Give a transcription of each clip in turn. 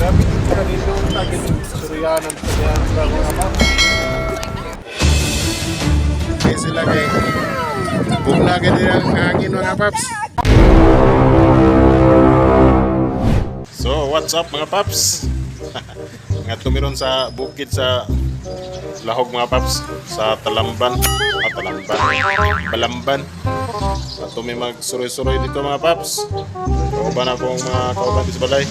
Grabe din kanilo tagin Suryanan sa Alejandra, mga paps. Okay sila kay bugna kay ang hangin, mga paps. So, what's up, mga paps? Nga tumiron sa bukid sa Lahog, mga paps, sa Talamban, ah, Talamban, Balamban. At tumi magsuroy-suroy dito, mga paps. Kauban akong mga kauban dito sa balay.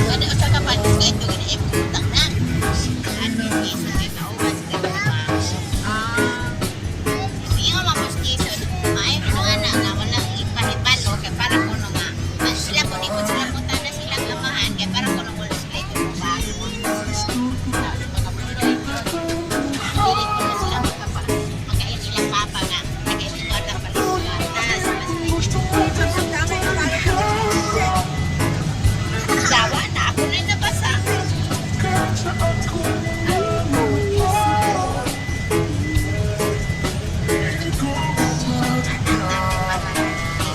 Ano sa kapan sa ito ginaiputang na. At iso kay kauban sa mga. Ah. Ingon man ko sa iso, maayo ko nga na nga walang ipahibalo kay para kuno nga. Mas sila ko di ko sila punta na silang amahan kay para kuno wala sila ito bago. Dili ko na sila makapa makain ilang papa nga nakaibigyan na pala sila. Sawa na ako na nabasa.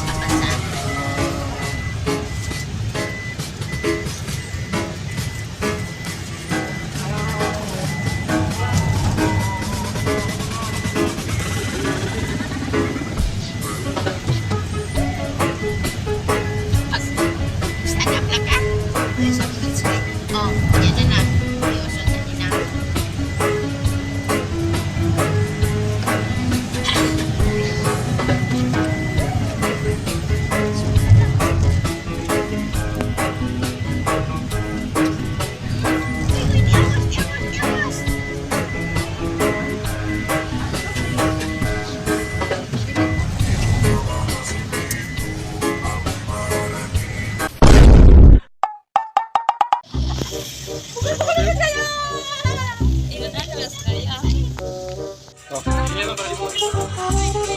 Mabasa. Pag stand up lang ka. Sabi ko sa'yo, oh, yan na na. Iusod na din na. Uy, uy, di awas, di awas, di awas.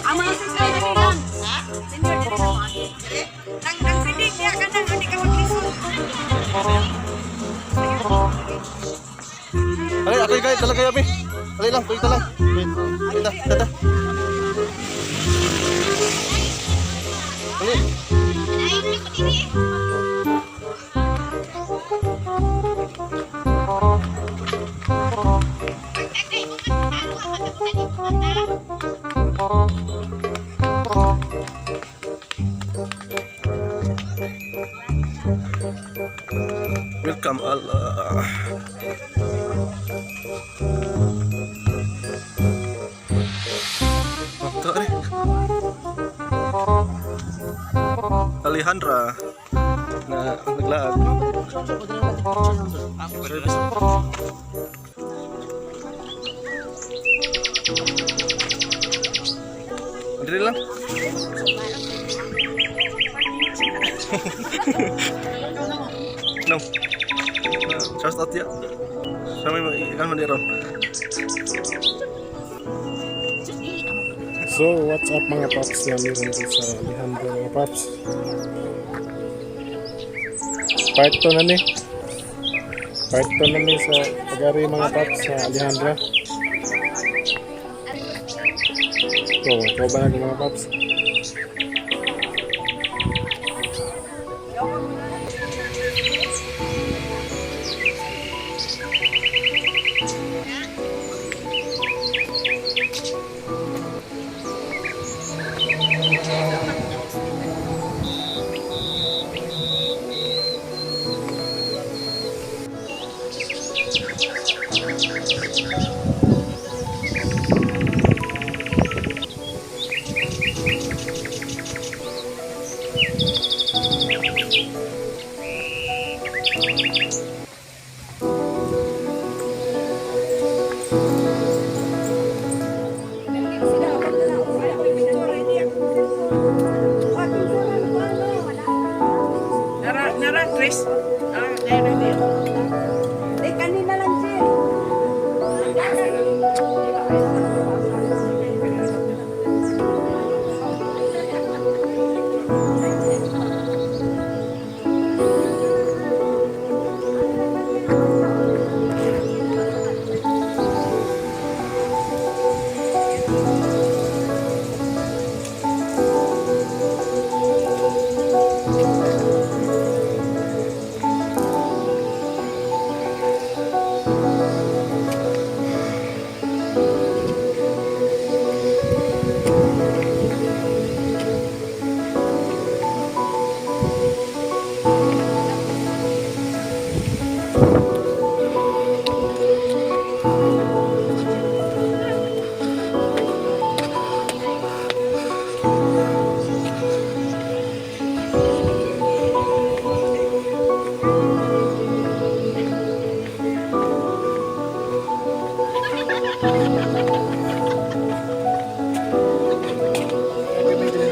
Ang mga sister diri lang. Senior diri lang. Nang sidig diha ka nang hindi ka maglisod. Alay, ako guys, talaga yabi. Alay lang, kuya lang. Wait, tata, tata. Alay. Ay, hindi ko diri. Pagkakay mo, magkano ang matagutan mo, mata. Welcome Allah. Ito rin. Alejandra na naglaag. Service. Andri lang. No. Shout out ya. Sa may ikan man ron. So, what's up, mga paps? Na meron dito sa Alejandro, mga paps. Part 2 na ni. Part 2 na ni sa pag-ari, mga paps, sa Alejandra. So, ikaw ba na, mga paps? Nara, nara, Chris. Ah, nara, nara. Eh, kanina lang, Jill.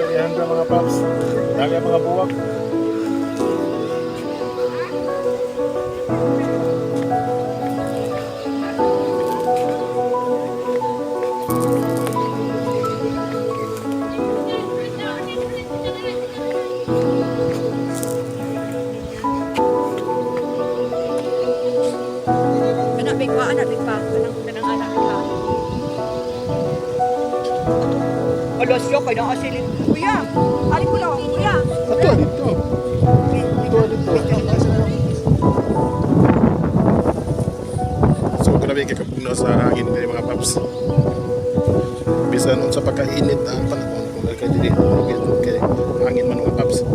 Alejandra, mga paps. Dami ang mga buwak. Kana big pa, ana big pa. Kanang kanang anak ka. Alas yo kay naa silin. Kuya, ali ko lang, kuya. Ato dito. Ato dito. So grabe kay kapugno sa hangin diri, mga paps. Bisan unsa pa kainit ang panahon kung kay diri kay hangin man, mga paps.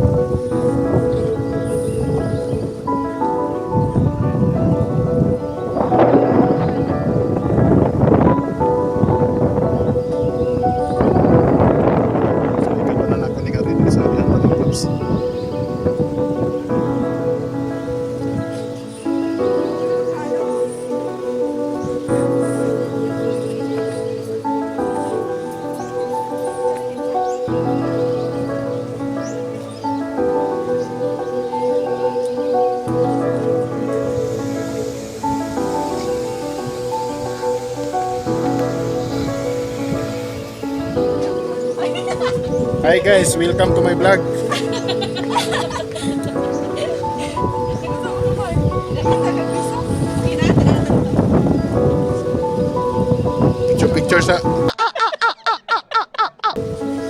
So ikaw na nako ni Gary diri sa Alejandra, mga paps. Hi guys, welcome to my vlog. Picture picture sa.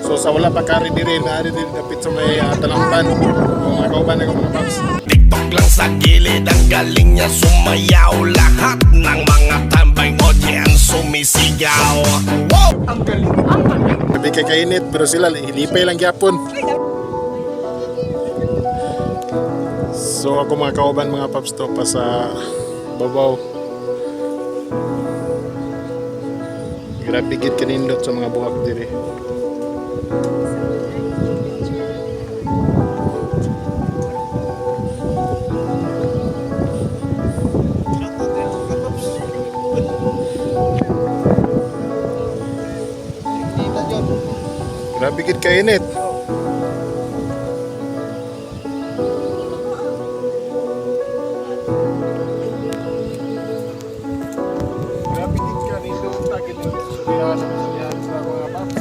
So sa wala pa kari diri na ari diri dapit sa may talamban. Kung mga kauban ako, mga paps. TikTok lang sa gilid, ang galing niya sumayaw. Lahat ng mga tambay audience sumisigaw. Wow! Grabe kay kainit pero sila hilipay lang gyapon. So ako mga kauban, mga paps, to pa sa babaw. Grabe gid kanindot sa mga buhak diri. Grabe gid kainit. Grabe gid kanindot ta gid sa sa mga paps.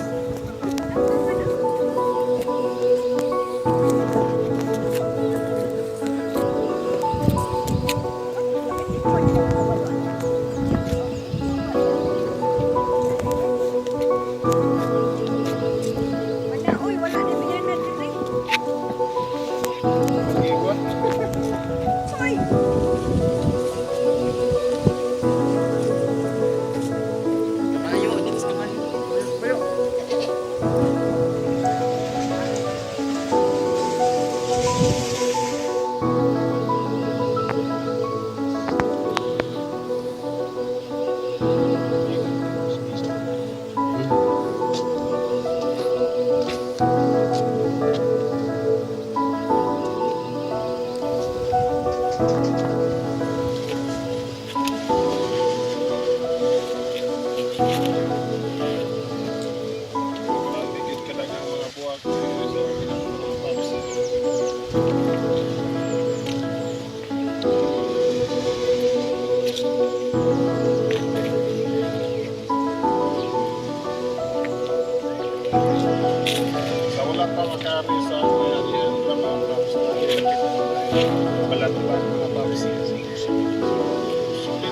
Wala, uy, wala na bigyan na diri. Uy!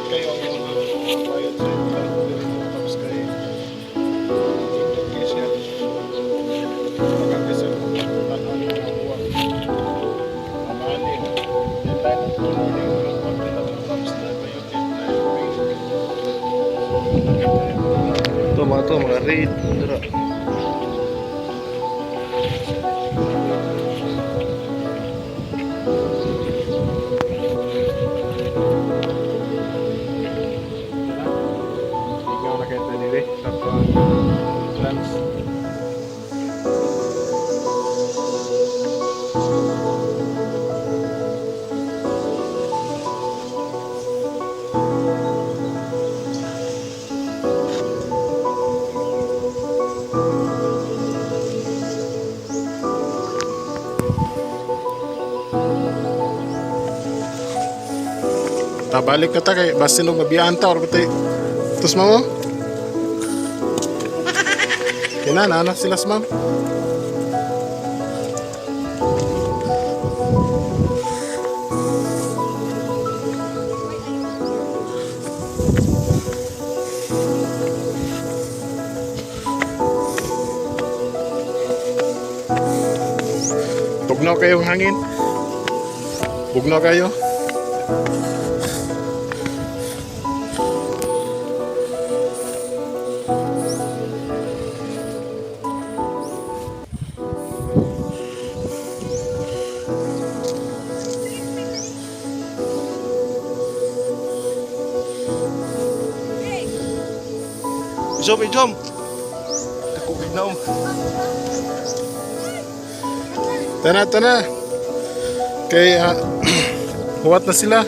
Nindot kayo ang mga bayad sa ito. Tapos kay nindot kayo siya. Maganda sa tanaw ng mga buwag. Amani. Then tayo ng tulong ng mga konti na mga paps na bayutit na pink. Ito mga to, mga red. Dira. Ikaw na kayo tayo diri sa tuwang entrance. Tabalik ka ta kay basin og mabiyaan ta or patay. Tos mamo. Kina na na sila sa ma'am. Tugnaw kayong hangin. Bugnaw kayo. Ijom, ijom. Dako na om. Tana, tana. Kay huwat na sila.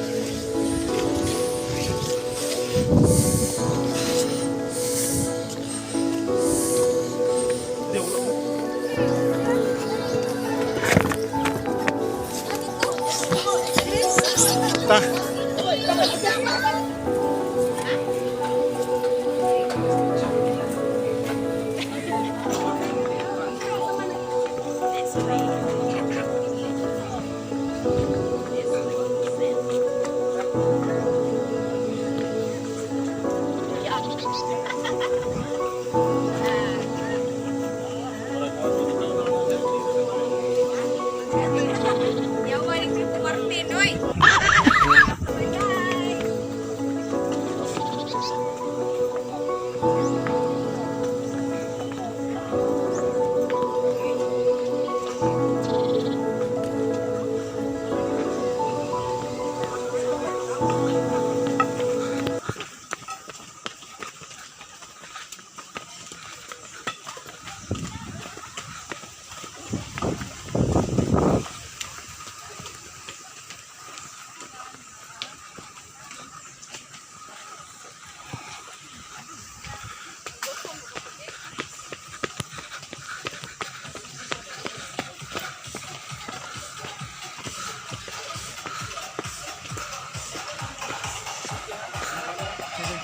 Ta. Yawa ni Tito Martin, oy. Bye-bye.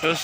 Terus.